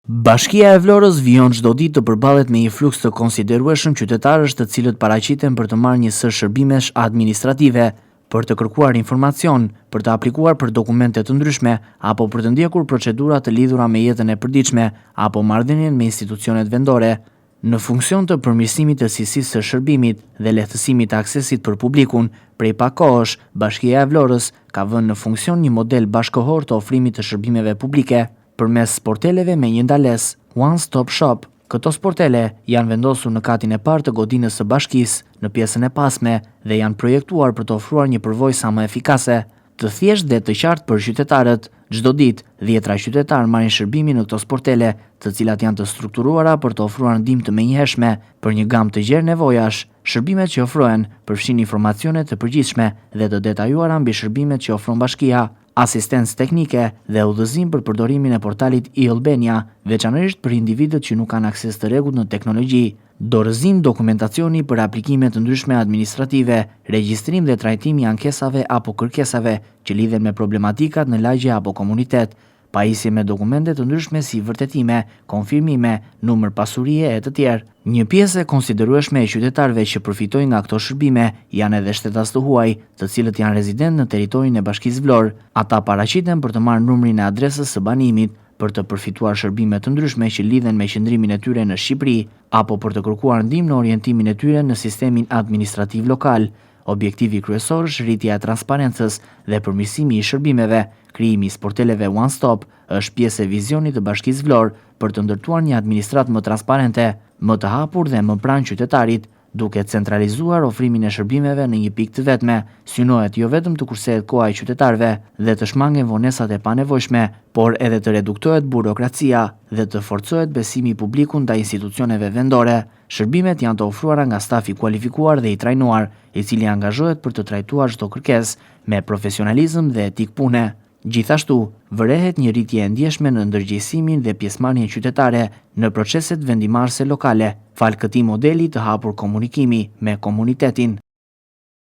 Bashkia e Vlorës vijon çdo ditë të përballet me një fluks të konsiderueshëm qytetarësh të cilët paraqiten për të marrë një sërë shërbimesh administrative, për të kërkuar informacion, për të aplikuar për dokumente të ndryshme apo për të ndjekur procedura të lidhura me jetën e përditshme apo marrëdhënien me institucionet vendore. Në funksion të përmirësimit të cilësisë së shërbimit dhe lehtësimit të aksesit për publikun, prej pak kohësh, Bashkia e Vlorës ka vënë në funksion një model bashkëkohor të ofrimit të shërbimeve publike përmes sporteleve me një ndalesë, One Stop Shop. Këto sportele janë vendosur në katin e parë të godinës së bashkisë, në pjesën e pasme dhe janë projektuar për të ofruar një përvojë sa më efikase, të thjeshtë dhe të qartë për qytetarët. Çdo ditë, dhjetra qytetarë marrin shërbimin në këto sportele, të cilat janë të strukturuara për të ofruar ndihmë të menjëhershme për një gamë të gjerë nevojash. Shërbimet që ofrohen përfshijnë informacione të përgjithshme dhe të detajuara mbi shërbimet që ofron bashkia, asistencë teknike dhe udhëzim për përdorimin e portalit e-Albania, veçanërisht për individët që nuk kanë akses të rregullt në teknologji, dorëzim dokumentacioni për aplikime të ndryshme administrative, regjistrim dhe trajtim i ankesave apo kërkesave që lidhen me problematikat në lagje apo komunitet, pajisje me dokumente të ndryshme si vërtetime, konfirmime, numër pasurie e të tjerë. Një pjesë e konsiderueshme e qytetarëve që përfitojnë nga këto shërbime janë edhe shtetas të huaj, të cilët janë rezident në territorin e Bashkisë Vlorë. Ata paraqiten për të marrë numrin e adresës së banimit, për të përfituar shërbime të ndryshme që lidhen me qëndrimin e tyre në Shqipëri, apo për të kërkuar ndihmë në orientimin e tyre në sistemin administrativ lokal. Objektivi kryesor është rritja e transparencës dhe përmirësimi i shërbimeve. Krijimi i sporteleve One Stop është pjesë e vizionit të Bashkisë Vlorë për të ndërtuar një administratë më transparente, më të hapur dhe më pranë qytetarit, duke centralizuar ofrimin e shërbimeve në një pikë të vetme. Synohet jo vetëm të kursehet koha e qytetarëve dhe të shmangen vonesat e panevojshme, por edhe të reduktohet burokracia dhe të forcohet besimi i publikut ndaj institucioneve vendore. Shërbimet janë të ofruara nga stafi i kualifikuar dhe i trajnuar, i cili angazhohet për të trajtuar çdo kërkesë me profesionalizëm dhe etikë pune. Gjithashtu, vërehet një rritje e ndjeshme në ndërgjegjësimin dhe pjesëmarrjen qytetare në proceset vendimmarrëse lokale, falë këtij modeli të hapur komunikimi me komunitetin.